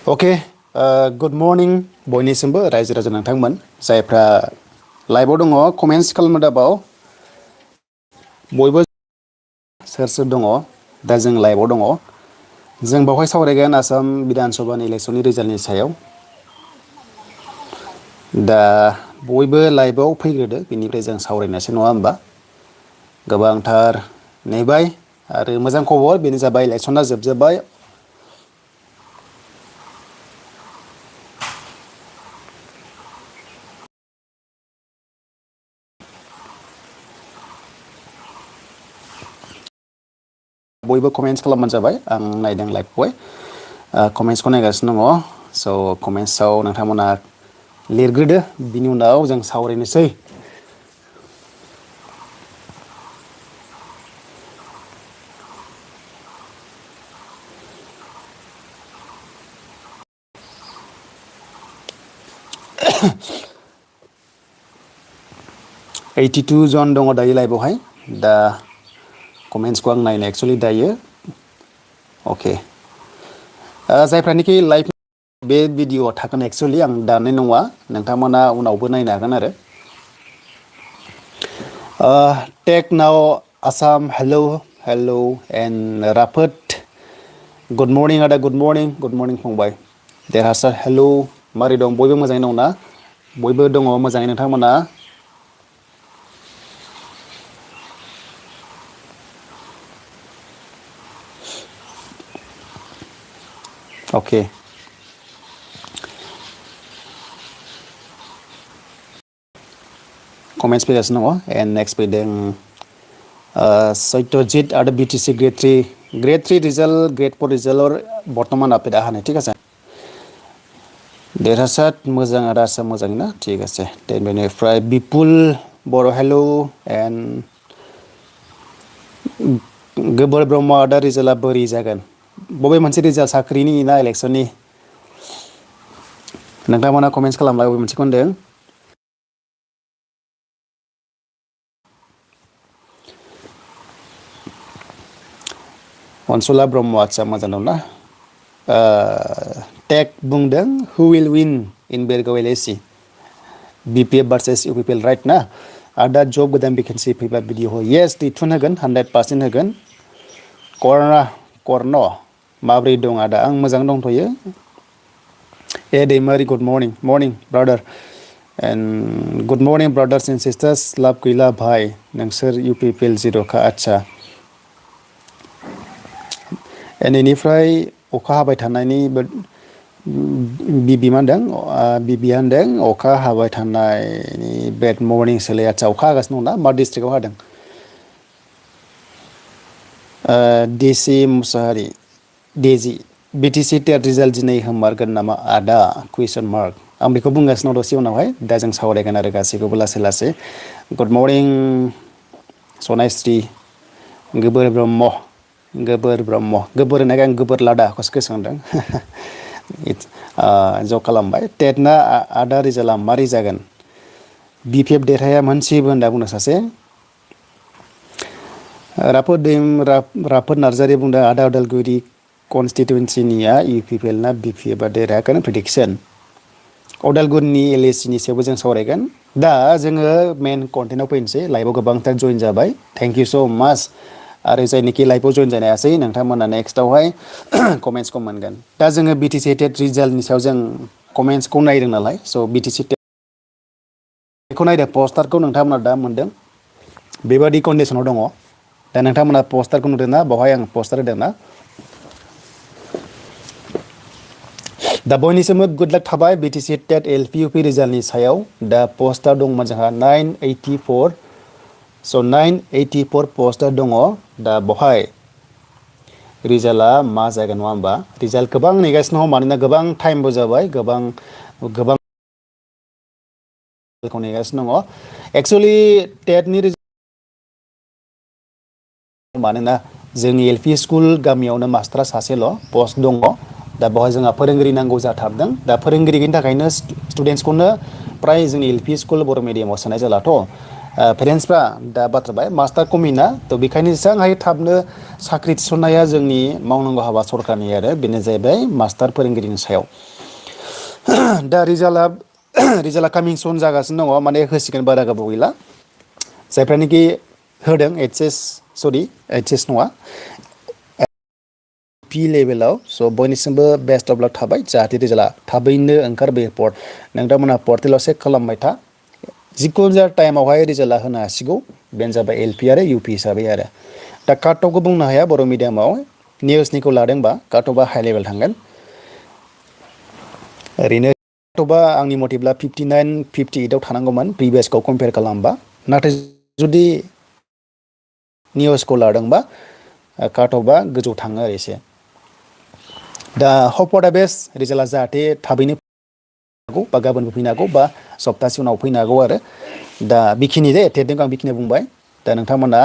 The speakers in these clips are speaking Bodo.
अके गुड मर्निं बयनिसिमबो रायजो राजा नोंथांमोन जायफ्रा लाइभआव दङ कमेन्ट्स खालामनो दाबाव बयबो सोर सोर दङ दा जों लाइभआव दङ जों बावहाय सावरायगोन आसाम बिधान सभानि इलेक्सननि रिजाल्टनि सायाव दा बयबो लाइभआव फैग्रोदो बेनिफ्राय जों सावरायनोसै नङा होमबा गोबांथार नेबाय आरो मोजां खबर बेनो जाबाय इलेक्सना जोबजोब्बाय बयबो कमेन्ट्स खालामबानो जाबाय आं नायदों लाइभखौहाय कमेन्ट्सखौ नायगासिनो दङ स' कमेन्ट्सआव नोंथांमोना लिरग्रोदो बिनि उनाव जों सावरायनोसै $82 जन दङ दायो लाइभआवहाय दा कमेन्ट्सखौ आं नायनो एक्सुवेलि दायो अके जायफ्रानिखि लाइभ बे भिडिअ'आ थागोन एक्सुवेलि आं दाननाय नङा नोंथांमोना उनावबो नायनो हागोन आरो टेक नाव आसाम हेलौ हेलौ एन्ड राफोद गुड मर्निं आदा गुड मर्निं फंबाय देरहासार हेलौ मारै दं बयबो मोजाङै दं ना बयबो दङ मोजाङै नोंथांमोना अके कमेन्ट्स फैगासिनो दङ एन्ड नेक्स्ट फैदों सत्यजित आरो BTC grade 3 result grade 4 result बर्तमान आपडेट आहानै ঠিক আছে देरहासार मोजां आदा आसा मोजां ना ঠিক আছে देन बेनिफ्राय बिपुल बर' हेलौ एन्ड गोबोर ब्रह्म आदा रिजाल्टआ बोरै जागोन बबे मोनसे रिजाल्ट साख्रिनि ना इलेक्सननि नोंथांमोना कमेन्ट्स खालामलाय बबे मोनसेखौ होनदों अनसुला ब्रह्म आदसा मोजां दं ना टेक बुंदों हु विल विन इन बेरगाव LAC BPF versus UPPL right ना आदा जब गोदान भेकेन्सि फैबा भिडिअ हो येस दिथुन होगोन 100% होगोन कर्न माब्रै दं आदा आं मोजां दंथ'यो A Daimary good morning brother and good morning brothers and sisters love गैला भाइ नोंसोर UPPL-00 खा आदसा बेनिफ्राय अखा हाबाय थानायनि बिबि मा होनदों बिबिया होनदों अखा हाबाय थानायनि बेड मर्निं सोलै आदसा अखा हागासिनो दं ना मा डिस्ट्रिक्टआव हादों DC मुसाहारि डेजि BTC टेट रिजाल्ट दिनै होमारगोन नामा आदा कुइसन मार्क आं बेखौ बुंगासिनो दसे उनावहाय दा जों सावरायगोन आरो गासैखौबो लासै लासै गुड मर्निं सनायस्रि गोबोर ब्रह्म गोबोर होननायखाय आं गोबोर लादाखौसो गोसोखांदों ज' खालामबाय टेटना आदा रिजाल्टआ मारै जागोन BPF देरहाया मोनसेबो होनना बुंदों सासे राफोद नार्जारि बुंदों आदा उदालगुरि कनस्टिटुवेन्सिनिया UPPL ना BPF आ देरहागोन प्रेडिक्सन उदालगुरिनि LAC नि सायावबो जों सावरायगोन दा जोङो मेन कन्टेन्टआव फैनोसै लाइभआव गोबांथार जइन जाबाय थेंक इउ स' माच आरो जायनोखि लाइभआव जइन जानो हायासै नोंथांमोना नेक्स्टआवहाय कमेन्ट्सखौ मोनगोन दा जोङो BTC टेट रिजाल्टनि सायाव जों कमेन्ट्सखौ नायदों नालाय स' BTC टेट बेखौ नायदों पस्टारखौ नोंथांमोना दा मोनदों बेबादि कन्डिसनाव दङ दा नोंथांमोना पस्टारखौ नुदों ना बावहाय आं पस्टार होदों ना दा बयनिसिमबो गुड लाक थाबाय BTC टेट LP UP रिजाल्टनि सायाव दा पस्टार दंमोन जोंहा 984 स' 984 पस्टार दङ दा बहाय रिजाल्टआ मा जागोन नङा होमबा रिजाल्ट गोबां नेगासिनो दङ मानोना गोबां टाइमबो जाबाय गोबां नेगासिनो दङ एक्सुवेलि टेटनि मानोना जोंनि LP स्कुल गामियावनो मास्टारा सासेल' पस्ट दङ दा बेवहाय जोंहा फोरोंगिरि नांगौ जाथारदों दा फोरोंगिरिनि थाखायनो स्टुडेन्टसखौनो प्राय जोंनि LP स्कुल बर' मिडियामाव सोनाय जालाथ' पेरेन्टसफ्रा दा बाथ्राबाय मास्टार खमिना थ' बेखायनो जेसेबां हायो थाबनो साख्रि थिसननाया जोंनि मावनांगौ हाबा सरकारनि आरो बेनो जाहैबाय मास्टार फोरोंगिरिनि सायाव। दा रिजाल्टआ कामिं सुन जागासिनो दङ माने होसिगोन बारा गोबाव गैला। जायफ्रानोखि होदों ओइस एस नङा पि लेभेलाव स' बयनिसिमबो बेस्ट अफ लाक थाबाय जाहाथे रिजाल्टआ थाबैनो ओंखारबोयो नोंथांमोनहा पर्टेलाव चेक खालामबाय था जिखुनु जाया टाइमावहाय रिजाल्टआ होनो हासिगौ बेनो जाबाय एल पि आरो इउ पि हिसाबै आरो दा काट अफखौ बुंनो हाया बर' मिडियामाव निउसनिखौ लादोंबा काट अफआ हाइ लेभेल थांगोन ओरैनो काट अफआ आंनि मथेब्ला 59 58आव थानांगौमोन प्रिभियासखौ कम्पेयार खालामबा नाथाय जुदि निउसखौ लादोंबा काट अफआ गोजौ थाङो आरो एसे दा हप फर दा बेस्ट रिजाल्टआ जाहाथे थाबैनो हागौ बा गाबोनबो फैनो हागौ बा सप्तासे उनाव फैनो हागौ आरो दा बेखिनि टेटनिखौ आं बेखिनि बुंबाय दा नोंथांमोना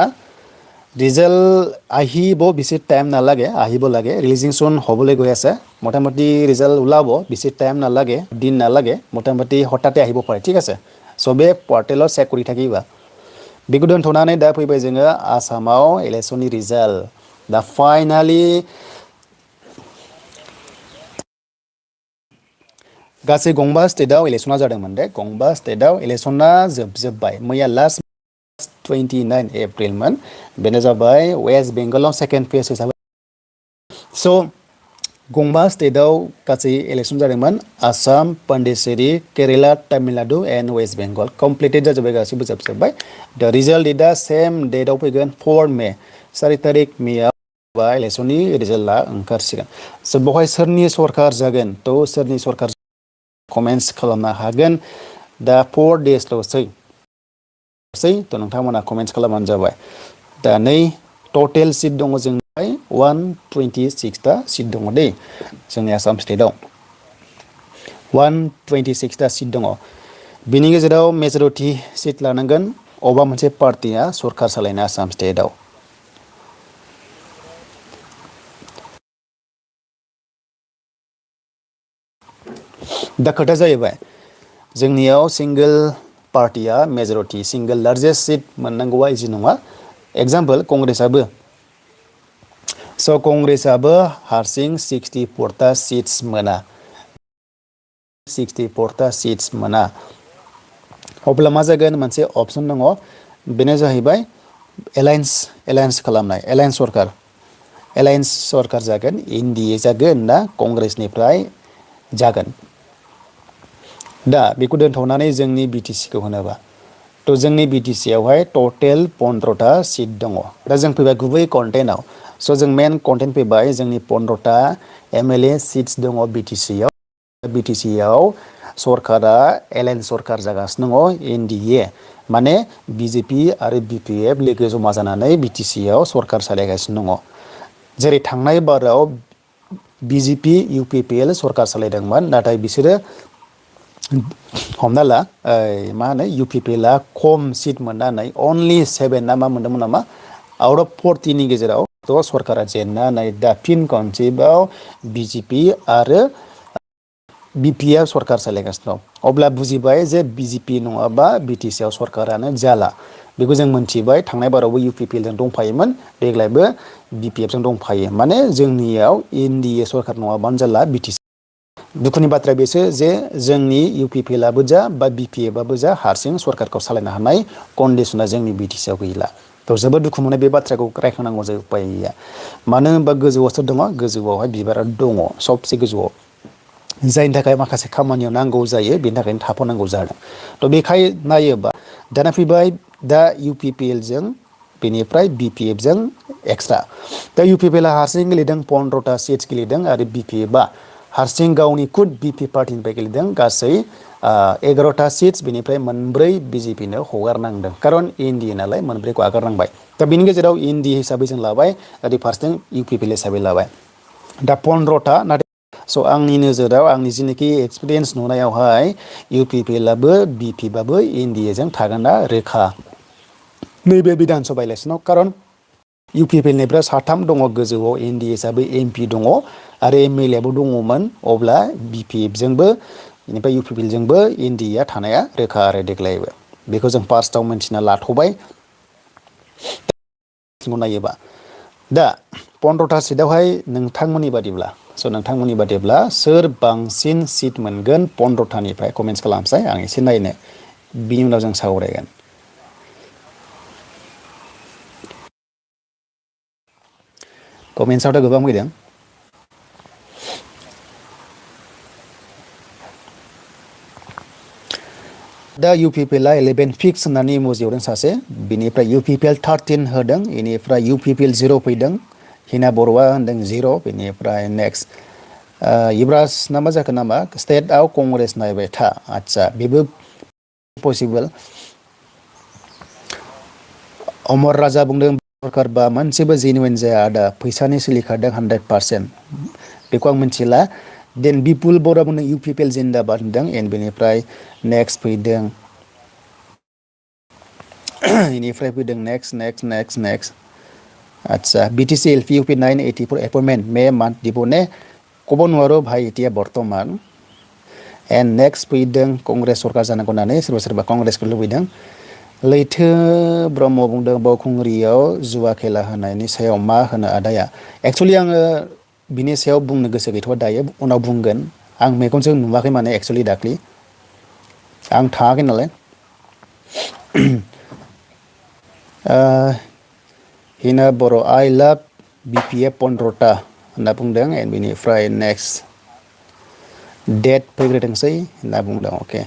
ৰিজাল্ট আহিব বেছি টাইম নালাগে আহিব লাগে ৰিলিজিংচন হ'বলৈ গৈ আছে মোটামুটি ৰিজাল্ট ওলাব বেছি টাইম নালাগে দিন নালাগে মোটামুটি হঠাতে আহিব পাৰে ঠিক আছে চবে পৰ্টেলত চেক কৰি থাকিবা बेखौ दोनथ'नानै दा फैबाय जोङो आसामाव इलेक्सननि रिजाल्ट दा फाइनालि गासै गंबा स्टेटआव इलेक्सना जादोंमोन दे गंबा स्टेटआव इलेक्सना जोबजोब्बाय मैया लास्ट 29 एप्रिलमोन बेनो जाबाय वेस्ट बेंगलाव सेकेन्ड फेज हिसाबै स' गंबा स्टेटआव गासै इलेक्सन जादोंमोन Assam Pondicherry Kerala Tamil Nadu and West Bengal completed जाजोब्बाय गासैबो जोबजोब्बाय दा रिजाल्ट डेटआ सेम डेटआव फैगोन 4 मे 4 तारिख मेआव इलेक्सननि रिजाल्टआ ओंखारसिगोन स' बेवहाय सोरनि सरकार जागोन थ' सोरनि सरकार कमेन्ट्स खालामनो हागोन दा 4 डेजल'सै थ' नोंथांमोना कमेन्ट्स खालामबानो जाबाय दा नै टटेल सिट दङ जोंनिफ्राय 126टा सिट दङ दै जोंनि आसाम स्टेटआव 126टा सिट दङ बिनि गेजेराव मेजरिटि सिट लानांगोन अबेबा मोनसे पार्टिया सरकार सालायनो आसाम स्टेटआव दा खोथा जाहैबाय जोंनियाव सिंगल पार्टिया मेजरिटि सिंगल लार्जेस्ट सिट मोननांगौआ इजि नङा एग्जाम्पल कंग्रेसाबो हारसिं 64टा सिट्स मोना 64टा सिट्स मोना अब्ला मा जागोन मोनसे अपसन दङ बेनो जाहैबाय एलायन्स खालामनाय एलायन्स सरकार जागोन NDA जागोन ना कंग्रेसनिफ्राय जागोन दा बेखौ दोनथ'नानै जोंनि BTCखौ होनोबा थ' जोंनि BTCआवहाय टटेल 15टा सिट दङ दा जों फैबाय गुबै कन्टेन्टआव स' जों मेन कन्टेन्ट फैबाय जोंनि 15टा MLA सिट्स दङ BTCआव सरकारा एलायन्स सरकार जागासिनो दङ NDA माने BJP आरो BPF लोगो जमा जानानै BTCआव सरकार सालायगासिनो दङ जेरै थांनाय बाराव BJP UPPL सरकार सालायदोंमोन नाथाय बिसोरो हमना ला मा होनो UPPLआ खम सिट मोननानै अनलि 7 ना मा मोनदोंमोन नामा आउट अफ 40 नि गेजेराव थ' सरकारा जेननानै दा फिन खनसेबाव BJP आरो BPF सरकार सालायगासिनो दं अब्ला बुजिबाय जे BJP नङाबा BTCआव सरकारानो जाला बेखौ जों मोनथिबाय थांनाय बारावबो UPPLजों दंफायोमोन देग्लायबो BPFजों दंफायो माने जोंनियाव NDA सरकार नङाबानो जाला BTC दुखुनि बाथ्राया बेसो जे जोंनि UPPLआबो जा बा BPFआबो जा हारसिं सरकारखौ सालायनो हानाय कन्डिसना जोंनि BTCआव गैला थ' जोबोद दुखु मोनो बे बाथ्राखौ रायखांनांगौ जायो उपाय गैया मानो होनबा गोजौआवसो दङ गोजौआवहाय बिबारा दङ सबसे गोजौआव जायनि थाखाय माखासे खामानियाव नांगौ जायो बेनि थाखायनो थाफानांगौ जादों थ' बेखाय नायोबा दाना फैबाय दा UPPLजों बेनिफ्राय BPFजों एक्सट्रा दा UPPLआ हारसिं गेलेदों 15टा सिट्स गेलेदों आरो BPFआ हारसिं गावनि खुद BP पार्टिनिफ्राय गेलेदों गासै 11टा सिट्स बेनिफ्राय मोनब्रै BJPनो हगारनांदों खारन NDA नालाय मोनब्रैखौ आगारनांबाय दा बेनि गेजेराव NDA हिसाबै जों लाबाय ओरै फारसेथिं UPPL हिसाबै लाबाय दा 15टा नाथाय स' आंनि नोजोराव आंनि जिनोखि एक्सपिरियेन्स नुनायावहाय UPPLआबो BPFआबो NDAजों थागोनना रोखा नैबे बिधान सभा इलेक्सनाव खारन UPPLनिफ्राय 3 दङ गोजौआव NDA हिसाबै MP दङ आरो MLAबो दङमोन अब्ला BPFजोंबो बेनिफ्राय UPPLजोंबो NDA थानाया रोखा आरो देग्लायबो बेखौ जों फार्स्टआव मिन्थिना लाथ'बाय नायोबा दा 15था सिटआवहाय नोंथांमोननि बादिब्ला सोर बांसिन सिट मोनगोन 15थानिफ्राय कमेन्ट्स खालामसाय आं एसे नायनो बिनि उनाव जों सावरायगोन। कमेन्ट्सआवथ' गोबां फैदों। दा UPPL 11 फिक्स होननानै इम'जि हरदों सासे, बिनिफ्राय UPPL 13 होदों, बेनिफ्राय UPPL 0 फैदों, हिना बर'आ होनदों 0, बेनिफ्राय नेक्स्ट इब्रास ना मा जाखो नामा स्टेटआव कंग्रेस नायबाय था, आदसा बेबो पसिबोल। अमर राजा बुंदों सरकार बा मोनसेबो जेनुवेन जाया आदा, फैसानि सोलिखादों 100%, बेखौ आं मिथिला। देन बिपुल बर' बुंदों UPPL जिन्दाबाद होनदों, एन्ड बेनिफ्राय नेक्स्ट फैदों बेनिफ्राय फैदों नेक्स्ट आदसा BTC LP UP 984 appointment May month दिबने कब नुवारो भाई इटिया बर्तमान, एन्ड नेक्स्ट फैदों कंग्रेस सरकार जानांगौ होननानै सोरबा कंग्रेसखौ लुबैदों। लैथो ब्रह्म बुंदों बावखुंग्रियाव जुवा खेला होनायनि सायाव मा होनो आदाया। एक्सुवेलि आङो बिनि सायाव बुंनो गोसो गैथ'वा दायो, उनाव बुंगोन। आं मेगनजों नुवाखै माने एक्सुवेलि दाख्लि आं थाङाखै नालाय। हिना बर' आइ लाभ BPF 15था होनना बुंदों, एन्ड बेनिफ्राय नेक्स्ट डेट फैग्रोथोंसै होनना बुंदों। अके,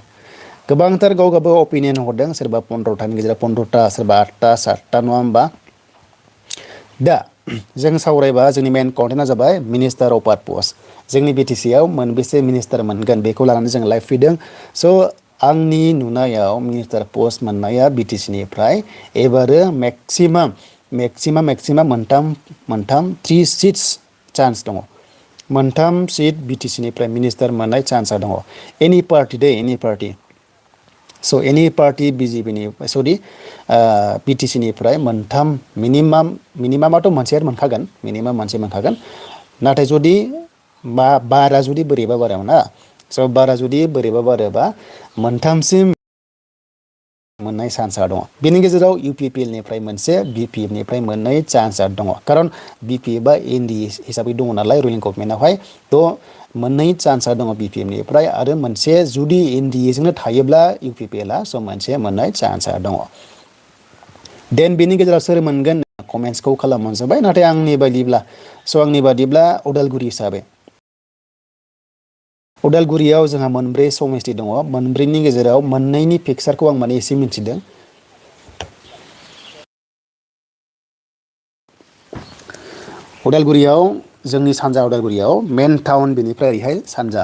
गोबांथार गाव गावबागाव अपिनियन हरदों, सोरबा 15थानि गेजेराव 15था, सोरबा 8था 7था, नङा होमबा। दा जों सावरायबा जोंनि मेन कन्टेन्टआ जाबाय मिनिस्टार अफ पार्पस। जोंनि BTC आव मोनबेसे मिनिस्टार मोनगोन बेखौ लानानै जों लाइभ फैदों। स' आंनि नुनायाव मिनिस्टार पस्ट मोननाया BTC निफ्राय एबारो मेक्सिमाम मोनथाम 3 सिट्स चान्स दङ। मोनथाम सिट BTC निफ्राय मिनिस्टार मोननाय चान्सआ दङ। एनि पार्टि दै, एनि पार्टि। स' एनि पार्टि BTC निफ्राय मोनथाम मिनिमामाथ' मोनसे मोनखागोन, मिनिमाम मोनसे मोनखागोन। नाथाय जुदि बारा जुदि बोरैबा बारोना, स' बारा जुदि बोरैबा बारोबा मोनथामसिम मोननाय चान्सआ दङ। बेनि गेजेराव UPPL-निफ्राय मोनसे, BPF-निफ्राय मोननै चान्सआ दङ। खारन BPF-आ NDA हिसाबै दङ नालाय रुलिं गभर्नमेन्टआवहाय, थ' मोननै चान्सआ दङ BPF-निफ्राय, आरो मोनसे जुदि NDA-जोंनो थायोब्ला UPPL-आ स' मोनसे मोननाय चान्सआ दङ। देन बेनि गेजेराव सोर मोनगोन कमेन्ट्सखौ खालामलांजोब्बाय, नाथाय आंनि बादिब्ला उदालगुरि हिसाबै उदालगुरियाव जोंहा मोनब्रै समस्ति दङ। मोनब्रैनि गेजेराव मोननैनि पिक्सारखौ आं माने एसे मिथिदों। उदालगुरियाव जोंनि सानजा उदालगुरियाव मेन टाउन, बेनिफ्राय ओरैहाय सानजा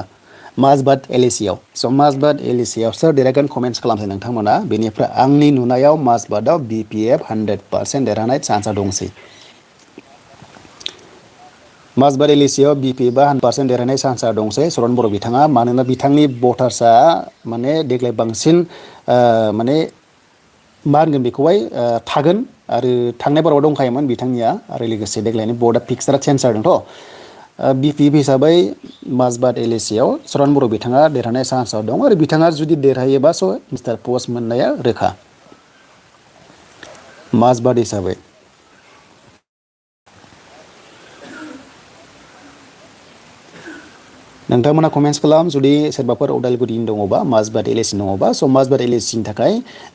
माजबाट LAC-आव। स' माजबाट LAC-आव सोर देरहागोन कमेन्ट्स खालामसै नोंथांमोना। बेनिफ्राय आंनि नुनायाव माजबाटआव BPF 100% देरहानाय चान्सआ दंसै। माजबाट LAC-आव BPF-आ 100% देरहानाय चान्सआ दंसै सरन बर' बिथाङा, मानोना बिथांनि भटार्सआ माने देग्लाय बांसिन माने मा होनगोन बेखौहाय थागोन, आरो थांनाय बाराव दंखायोमोन बिथांनिया, आरो लोगोसे देग्लायनि बर्डआ पिक्सारा चेन्ज जादोंथ'। BPF हिसाबै माजबाट LAC-आव सरन बर' बिथाङा देरहानाय चान्सआव दं, आरो बिथाङा जुदि देरहायोबा स' मिस्टार पस्ट मोननाया रोखा माजबाट हिसाबै। नोंथांमोना कमेन्ट्स खालाम जुदि सोरबाफोर उदालगुरिनि दङबा, माजबाट LAC दङबा। स' माजबाट LAC-नि थाखाय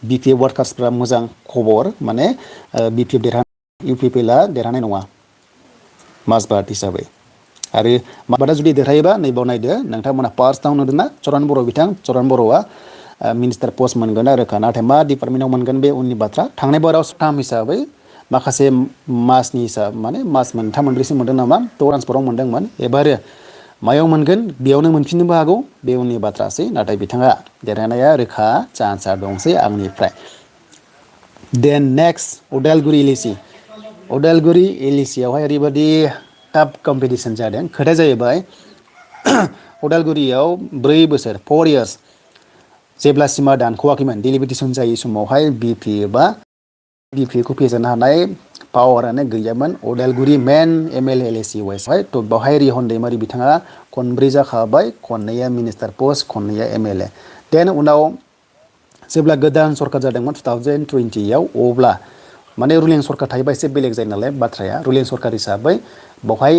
BPF वार्कार्सफ्रा मोजां खबर, माने UPPL-आ देरहानाय नङा माजबाट हिसाबै। आरो माजबाटआ जुदि देरहायोबा नैबाव नायदो नोंथांमोना फार्स्टआव नुदोंना चरन बर'आ मिनिस्टार पस्ट मोनगोन रोखा, नाथाय मा डिपार्टमेन्टआव मोनगोन बे उननि बाथ्रा। थांनाय बाराव टार्म हिसाबै माखासे मासनि हिसाब माने मास मोनथाम मोनब्रैसो मोनदों नामा, ट्रान्सफाराव मोनदोंमोन। एबारो मायाव मोनगोन बेयावनो मोनफिननोबो हागौ, बे उननि बाथ्रासै। नाथाय बिथाङा देरहानाया रोखा चान्सआ दंसै आंनिफ्राय। देन नेक्स्ट उदालगुरि LAC-आवहाय ओरैबायदि टाफ कम्पिटिसन जादों। खोथाया जाहैबाय उदालगुरियाव 4 बोसोर 4 इयार्स जेब्लासिमा दानख'वाखैमोन डेलिमिटेसन जायै समावहाय BPF-खौ फेजेननो हानाय पावारानो गैयामोन उदालगुरि मेन MLA LAC वेस्टआवहाय। थ' बेवहाय रिहन दैमारि बिथाङा खनब्रै जाखाबाय, खननैया मिनिस्टार पस्ट, खननैया MLA। देन उनाव जेब्ला गोदान सरकार जादोंमोन 2020 आव अब्ला माने रुलिं सरकार थायोबा एसे बेलेग जायो नालाय बाथ्राया रुलिं सरकार हिसाबै बेवहाय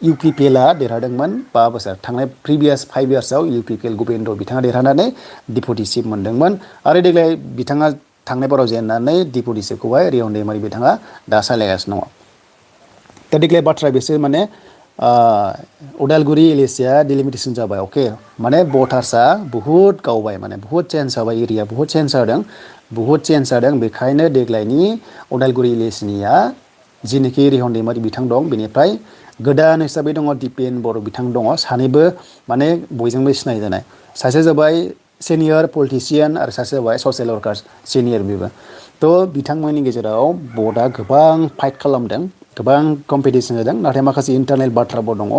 UPPL-आ देरहादोंमोन 5 बोसोर थांनाय प्रिभियास 5 इयार्सआव UPPL गबिन्द बिथाङा देरहानानै डिपुटि चिफ मोनदोंमोन आरो देग्लाय बिथाङा थांनाय बाराव जेननानै डिपुटि चिफखौहाय रिहन दैमारि बिथाङा दा सालायगासिनो दङ दा देग्लाय बाथ्रा बेसो माने उदालगुरि एलएसिया डिलिमिटेसन जाबाय अके माने भटार्सआ बुहुत गावबाय माने बुहुत चेन्ज जाबाय एरिया बुहुत चेन्ज जादों बेखायनो देग्लायनि उदालगुरि एलएसिनिया जिनोखि रिहन दैमारि बिथां दं बेनिफ्राय गोदान हिसाबै दङ दिपेन बर' बिथां दङ सानैबो माने बयजोंबो सिनायजानाय सासे जाबाय सिनियर पलिटिशियान आरो सासे जाबाय ससियेल वर्कार सिनियर बेबो थ' बिथांमोननि गेजेराव बर्डआ गोबां फाइट खालामदों गोबां कम्पिटिसन जादों नाथाय माखासे इन्टारनेल बाथ्राबो दङ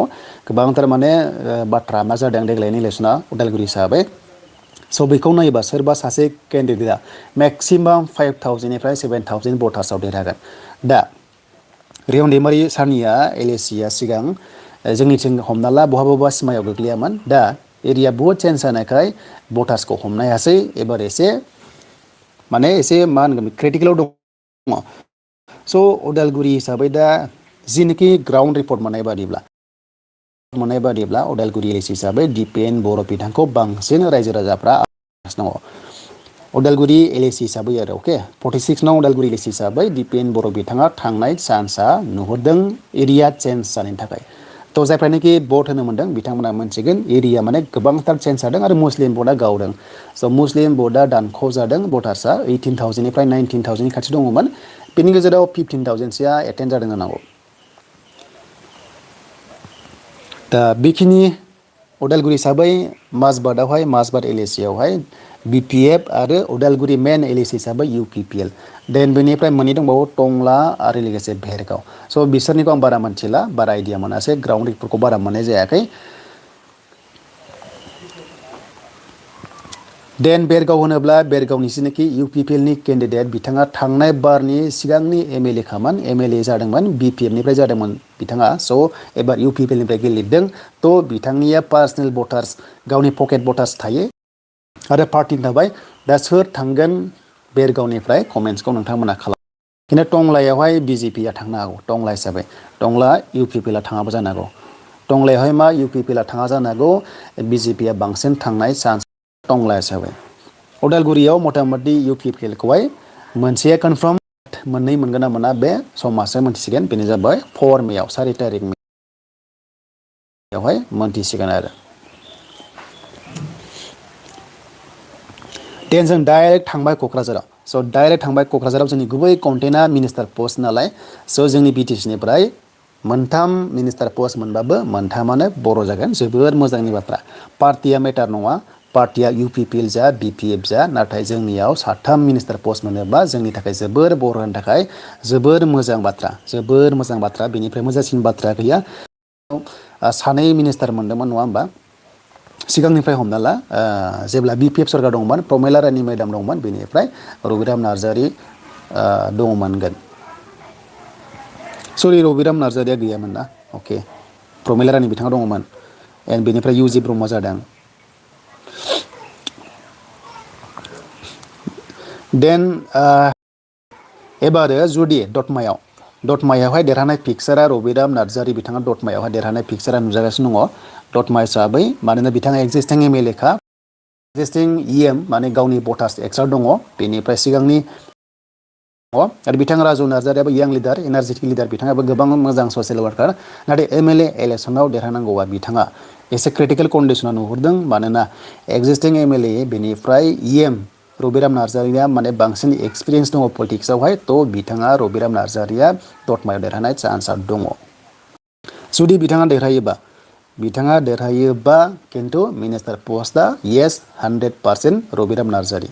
गोबांथार माने बाथ्रा मा जादों देग्लायनि इलेक्सना उदालगुरि हिसाबै स' बेखौ नायोबा सोरबा सासे केन्डिडेटआ मेक्सिमाम 5,000 निफ्राय 7,000 भटार्सआव देरहागोन दा रिहन दैमारि सारनिया एलएसिया सिगां जोंनिथिं हमना ला बहाबा सिमायाव गोग्लैयामोन दा एरिया बहुत चेन्ज जानायखाय भटार्सखौ हमनो हायासै एबार एसे माने एसे मा होनगोन क्रिटिकेलाव दङ स' उदालगुरि हिसाबै दा जिनोखि ग्राउन्ड रिपर्ट मोननाय बादिब्ला उदालगुरि एलएसि हिसाबै दिपेन बर' बिथांखौ बांसिन रायजो राजाफ्रा दङ उदालगुरि एलएसि हिसाबै आरो अके 46 नং उदालगुरि एलएसि हिसाबै दिपेन बर' बिथाङा थांनाय चान्सआ नुहुरदों एरिया चेन्ज जानायनि थाखाय थ' जायफ्रानोखि भट होनो मोन्दों बिथांमोना मोनथिगोन एरिया माने गोबांथार चेन्ज जादों आरो मुस्लिम भटआ गावदों स' मुस्लिम भटआ दानख' जादों भटार्सआ 18,000 निफ्राय 19,000 खाथि दङमोन बेनि गेजेराव 15,000सोआ एटेन्ड जादों होनांगौ दा बेखिनि उदालगुरि हिसाबै माजबाद एलएसियावहाय BPF आरो उदालगुरि मेन एलएसि हिसाबै UPPL देन बेनिफ्राय मोननै दंबावो टंला आरो लोगोसे भेरगाव स' बिसोरनिखौ आं बारा मोनथिला बारा आइडिया मोनासै ग्राउन्ड रिपर्टखौ बारा मोननाय जायाखै देन बेरगाव होनोब्ला बेरगावनि जिनोखि UPPL-नि केन्डिडेट बिथाङा थांनाय बारनि सिगांनि MLA खामोन MLA जादोंमोन BPF-निफ्राय जादोंमोन बिथाङा स' एबार UPPL-निफ्राय गेलेदों थ' बिथांनिया पार्सनेल भटार्स गावनि पकेट भटार्स थायो आरो पार्टिनि थाबाय दा सोर थांगोन बेरगावनिफ्राय कमेन्ट्सखौ नोंथांमोना खालाम खिन्थु टंलायावहाय BJP-आ थांनो हागौ टंला हिसाबै टंला UPPL-आ थाङाबो जानो हागौ टंलायावहाय मा UPPL-आ थाङा जानो हागौ BJP-आ बांसिन थांनाय चान्स टंला हिसाबै उदालगुरियाव मथा मथि UPPL-खौहाय मोनसेया कनफार्म मोननै मोनगोन ना मोना बे समासो मोनथिसिगोन बेनो जाबाय 4 मेआव 4 तारिख मेआवहाय मोनथिसिगोन आरो देन जों डाइरेक्ट थांबाय क'क्राझाराव स' डाइरेक्ट थांबाय क'क्राझाराव जोंनि गुबै कन्टेन्टआ मिनिस्टार पस्ट नालाय स' जोंनि BTC-निफ्राय मोनथाम मिनिस्टार पस्ट मोनबाबो मोनथामानो बर' जागोन जोबोर मोजांनि बाथ्रा पार्टिया मेटार नङा पार्टिया UPPL जा BPF जा नाथाय जोंनियाव 3 मिनिस्टार पस्ट मोनोबा जोंनि थाखाय जोबोर बर'नि थाखाय जोबोर मोजां बाथ्रा बेनिफ्राय मोजांसिन बाथ्रा गैया 2 मिनिस्टार मोनदोंमोन नङा होमबा सिगांनिफ्राय हमना ला जेब्ला BPF सरकार दंमोन प्रमिला रानी मेडाम दंमोन बेनिफ्राय रबिराम नार्जारी दङमोनगोन सरि रबिराम नार्जारिया गैयामोन ना अके प्रमिला रानी बिथाङा दङमोन एन्ड बेनिफ्राय UG ब्रह्म जादों देन एबारो जुदि दतमायावहाय देरहानाय पिक्सारा रबिराम नार्जारी बिथाङा दतमायावहाय देरहानाय पिक्सारा नुजागासिनो दङ दतमा हिसाबै मानोना बिथाङा एक्जिस्टिं MLA-खा एक्जिस्टिं EM माने गावनि भटार्स एक्सट्रा दङ बेनिफ्राय सिगांनि आरो बिथां राजु नार्जारियाबो यां लिडार एनार्जेटिक लिडार बिथाङाबो गोबां मोजां ससियेल वार्कार नाथाय MLA इलेक्सनाव देरहानांगौआ बिथाङा एसे क्रिटिकेल कन्डिसनाव नुहुरदों मानोना एक्जिस्टिं MLA बेनिफ्राय EM रबिराम नार्जारिया माने बांसिन एक्सपिरियेन्स दङ पलिटिक्सआवहाय थ' बिथाङा रबिराम नार्जारिया दतमायाव देरहानाय चान्सआ दङ जुदि बिथाङा देरहायोबा खिन्थु मिनिस्टार पस्टआ येस 100% रबिराम नार्जारी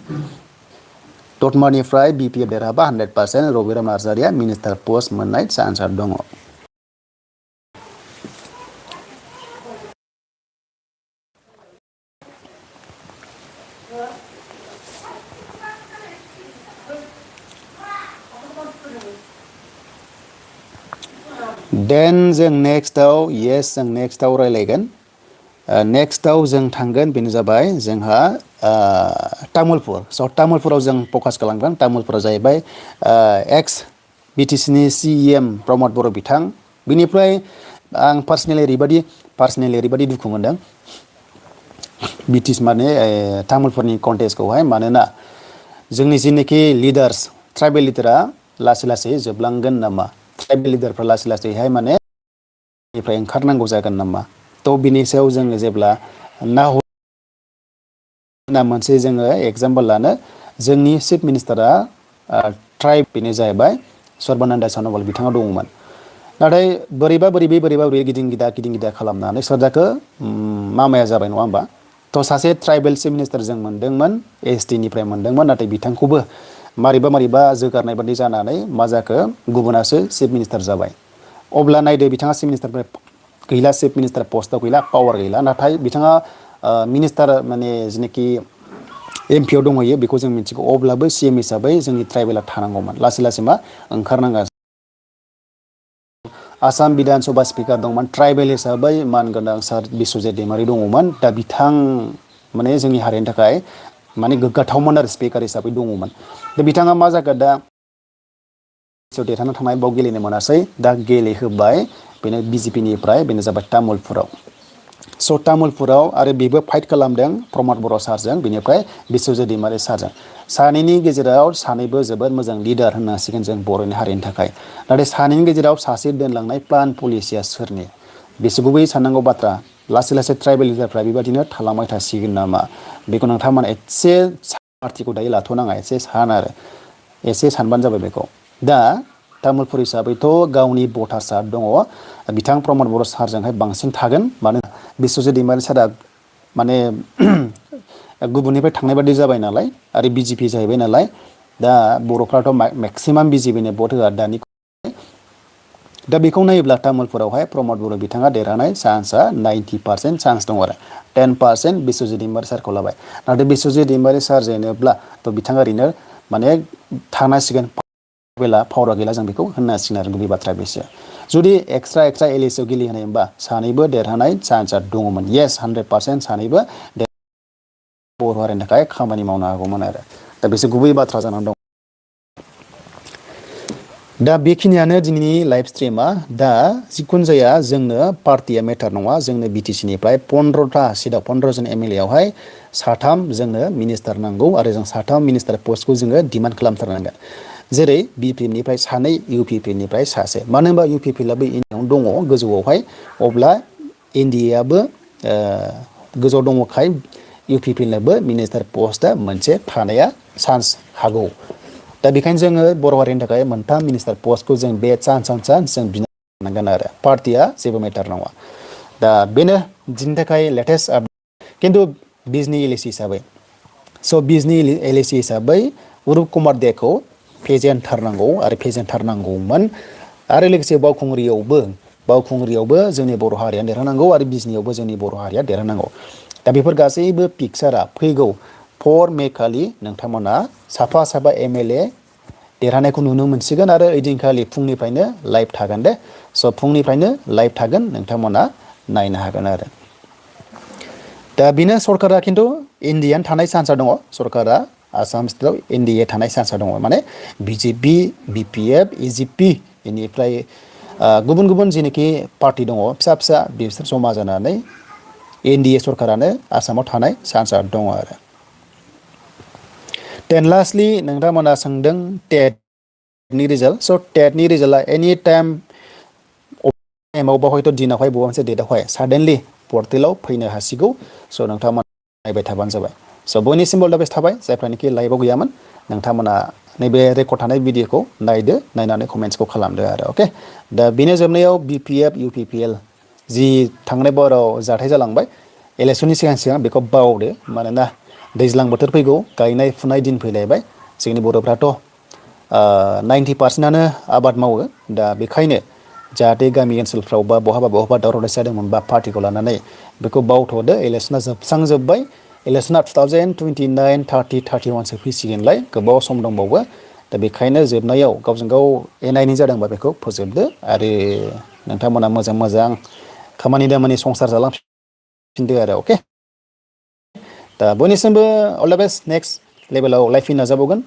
दतमानिफ्राय BPF देरहाबा 100% रबिराम नार्जारिया मिनिस्टार पस्ट मोननाय चान्सआ दङ देन जों नेक्स्टआव रायलायगोन नेक्स्टआव जों थांगोन बेनो जाबाय जोंहा तामुलपुर स' तामुलपुराव जों फकास खालामगोन तामुलपुराव जाहैबाय एक्स BTC नि CEM प्रमद बर' बिथां बिनिफ्राय आं पार्सनेलि ओरैबायदि दुखु मोनदों BTC माने तामुलपुरनि कन्टेस्टखौहाय मानोना जोंनि जिनोखि लिडार्स ट्राइबेल लिडारा लासै लासै जोबलांगोन नामा ट्राइबेल लिडारफ्रा लासै लासैहाय माने निफ्राय ओंखारनांगौ जागोन नामा थ' बिनि सायाव जोङो जेब्ला मोनसे जोङो एगजामपोल लानो जोंनि चिफ मिनिस्टारा ट्राइब बेनो जाहैबाय सर्बानन्द सन'वाल बिथाङा दङमोन नाथाय बोरैबा गिदिं गिदा खालामनानै सोर जाखो मामाया जाबाय नङा होमबा थ' सासे ट्राइबेल चिफ मिनिस्टार जों मोनदोंमोन ST निफ्राय मोनदोंमोन नाथाय बिथांखौबो मारैबा जोगारनाय बादि जानानै मा जाखो गुबुनासो चिफ मिनिस्टार जाबाय अब्ला नायदो बिथाङा चिफ मिनिस्टार गैला चिफ मिनिस्टार पस्टआव गैला पावार गैला नाथाय बिथाङा मिनिस्टार माने जेनाखि MP आव दंहैयो बेखौ जों मिथिगौ अब्लाबो CM हिसाबै जोंनि ट्राइबेला थानांगौमोन लासै मा ओंखारनांगा आसाम बिधान सभा स्पिकार दंमोन ट्राइबेल हिसाबै मानगोनां सार बिश्वजित दैमारि दङमोन दा बिथां माने जोंनि हारिनि थाखाय माने गोग्गाथावमोन आरो स्पिकार हिसाबै दङमोन दा बिथाङा मा जाखो दा देरहाना थांनाय बाव गेलेनो मोनासै दा गेलेहोबाय बेनो BJP निफ्राय बेनो जाबाय तामुलपुराव स' तामुलपुराव आरो बेबो फाइट खालामदों प्रमद बर' सारजों बेनिफ्राय बिश्वजित दैमारि सारजों सानैनि गेजेराव सानैबो जोबोद मोजां लिडार होननांसिगोन जों बर'नि हारिनि थाखाय नाथाय सानैनि गेजेराव सासे दोनलांनाय प्लान पलिसिया सोरनि बेसो गुबै साननांगौ बाथ्रा लासै ट्राइबेल लिडारफ्रा बेबायदिनो थालांबाय थासिगोन नामा बेखौ नोंथांमोना एसे पार्टिखौ दायो लाथ'नाङा एसे सान आरो एसे सानबानो जाबाय बेखौ दा तामुलपुर हिसाबैथ' गावनि भटार्सआ दङ बिथां प्रमद बर' सारजोंहाय बांसिन थागोन मानोना बिश्वजित दैमारि सारा माने गुबुननिफ्राय थांनाय बादि जाबाय नालाय आरो BJP जाहैबाय नालाय दा बर'फ्राथ' मेक्सिमाम BJP नो भट होआ दानि दा बेखौ नायोब्ला तामुलपुरावहाय प्रमद बर' बिथाङा देरहानाय चान्सआ 90% चान्स दं आरो 10% बिश्वजित दैमारि सारखौ लाबाय नाथाय बिश्वजित दैमारि सार जेनोब्ला थ' बिथाङा ओरैनो माने थांनांसिगोन पावारा गैला जों बेखौ होननांसिगोन आरो गुबै बाथ्रा बेसो जुदि एक्सट्रा LAC आव गेलेहोनाय मोनबा सानैबो देरहानाय चान्सआ दङमोन येस 100% सानैबो बर' हारिनि थाखाय खामानि मावनो हागौमोन आरो दा बेसो गुबै बाथ्रा जानानै दं दा बेखिनियानो दिनैनि लाइभ स्ट्रिमा दा जिखुनु जाया जोंनो पार्टिया मेटार नङा जोंनो BTC निफ्राय 15टा सिटआव 15 जन MLA आवहाय साथाम जोंनो मिनिस्टार नांगौ आरो जों साथाम मिनिस्टार पस्टखौ जोङो डिमान्ड खालामथारनांगोन जेरै BPF निफ्राय सानै UPPL निफ्राय सासे मानो होनबा UPPL आबो इन्डियायावनो दङ गोजौआवहाय अब्ला NDA आबो गोजौआव दङखाय UPPL नाबो मिनिस्टार पस्टआ मोनसे थानाया चान्स हागौ दा बेखायनो जोङो बर' हारिनि थाखाय मोनथाम मिनिस्टार पस्टखौ जों बे चान्स जों बिनांगोन आरो पार्टिया जेबो मेटार नङा दा बेनो दिनैनि थाखाय लेटेस्ट आपडेट खिन्थु बिजनि LAC हिसाबै स' बिजनि LAC हिसाबै उरुप कुमार देखौ फेजेनथारनांगौ आरो फेजेनथारनांगौमोन आरो लोगोसे बावखुंग्रियावबो जोंनि बर' हारिया देरहानांगौ आरो बिजनियावबो जोंनि बर' हारिया देरहानांगौ दा बेफोर गासैबो पिक्सारा फैगौ 4 मे खालि नोंथांमोना साफा MLA देरहानायखौ नुनो मोनसिगोन आरो ओइदिनखालि फुंनिफ्रायनो लाइभ थागोन दे स' फुंनिफ्रायनो लाइभ थागोन नोंथांमोना नायनो हागोन आरो दा बेनो सरकारा खिन्थु इन्डियान थानाय चान्सआ दङ सरकारा आसाम स्टेटआव NDA थानाय चान्सआ दङ माने BJP BPF EGP बेनिफ्राय गुबुन जेनोखि पार्टि दङ फिसा बिसोर जमा जानानै NDA सरकारानो आसामाव थानाय चान्सआ दङ आरो देन लास्टलि नोंथांमोना सोंदों टेटनि रिजाल्ट स' टेटनि रिजाल्टआ एनि टाइमावबा हयथ' दिनावहाय बबेबा मोनसे डेटआवहाय साडेनलि पर्टेलाव फैनो हासिगौ स' नोंथांमोना नायबाय थाबानो जाबाय स' बयनिसिमबो अल दा बेस्ट थाबाय जायफ्रानोखि लाइभआव गैयामोन नोंथांमोना नैबे रेकर्ड थानाय भिडिअखौ नायनानै कमेन्ट्सखौ खालामदो आरो अके दा बेनि जोबनायाव BPF UPPL जि थांनाय बाराव जाथाय जालांबाय इलेक्सननि सिगां बेखौ बावदो मानोना दैज्लां बोथोर फैगौ गायनाय फुनाय दिन फैलायबाय जोंनि बर'फ्राथ' 90%आनो आबाद मावो दा बेखायनो जाहाथे गामि ओनसोलफ्राव बा बहाबा दावराव दावसि जादोंमोन बा पार्टिखौ लानानै बेखौ बावथ'दो इलेक्सना जोबस्रांजोब्बाय इलेक्सना 2029 30 31सो फैसिगोनलाय गोबाव सम दंबावो दा बेखायनो जोबनायाव गावजों गाव एना एनि जादोंबा बेखौ फोजोबदो आरो नोंथांमोना मोजां खामानि दामानि संसार जालांफिन फिनदो आरो अके दा बयनिसिमबो अल द बेस्ट नेक्स्ट लेभेलाव लाइफ फैनो नाजाबावगोन